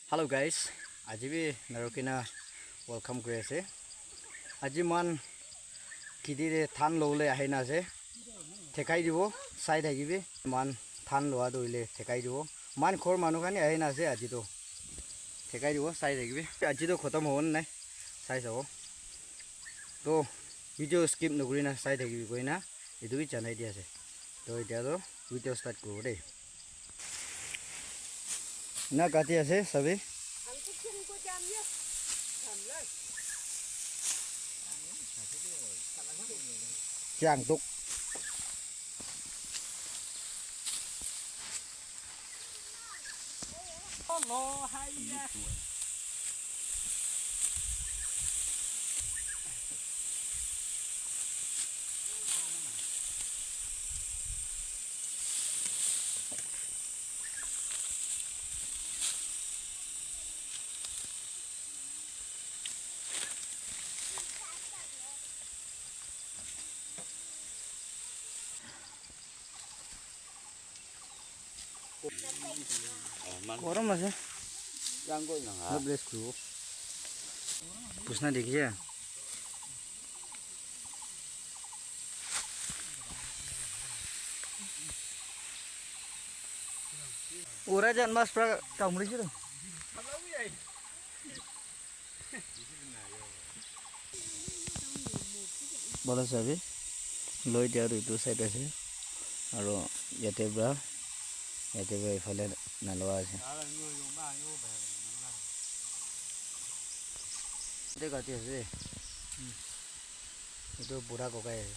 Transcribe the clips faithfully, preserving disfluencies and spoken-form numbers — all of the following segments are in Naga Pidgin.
Hello guys, aji bi narukina welcome kuri ase. Aji man kheti te dhan lobole ahina ase. Thekai dibo, sai thakibi. Man dhan loa tu hoile thekai dibo. Man ghor manu khan ahina ase aji to. Thekai dibo, sai thakibi. Aji to khotom hobo na nai, sai sabo. To video skip nokuri na sai thakibi koina etu bi janai di ase. To etia to video start kuribo de. Na kati ase sabi. Chang tuk. Gorom ase. Olop rest kuribo. Bisna dekhi ase. Ura jan mas pra kamri jiro. Bala sabi loi dia tu itu side ase aro yate pra yate pra ifale naloa ase. Yate kati ase. Itu bura kokai ase.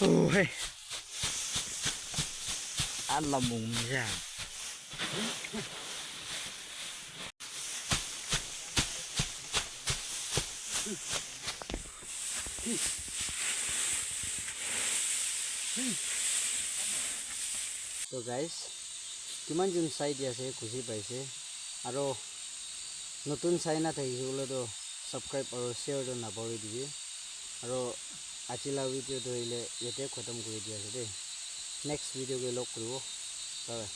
Oh, hey. Ala mung ya. To guys, kiman jun sai di ase khushi paise, aro notun sai na thakise koile to subscribe aro share to napahori dibi, aro aji la video to hoile yate khotom kuri di ase de, next video ke log kuribo, bye bye.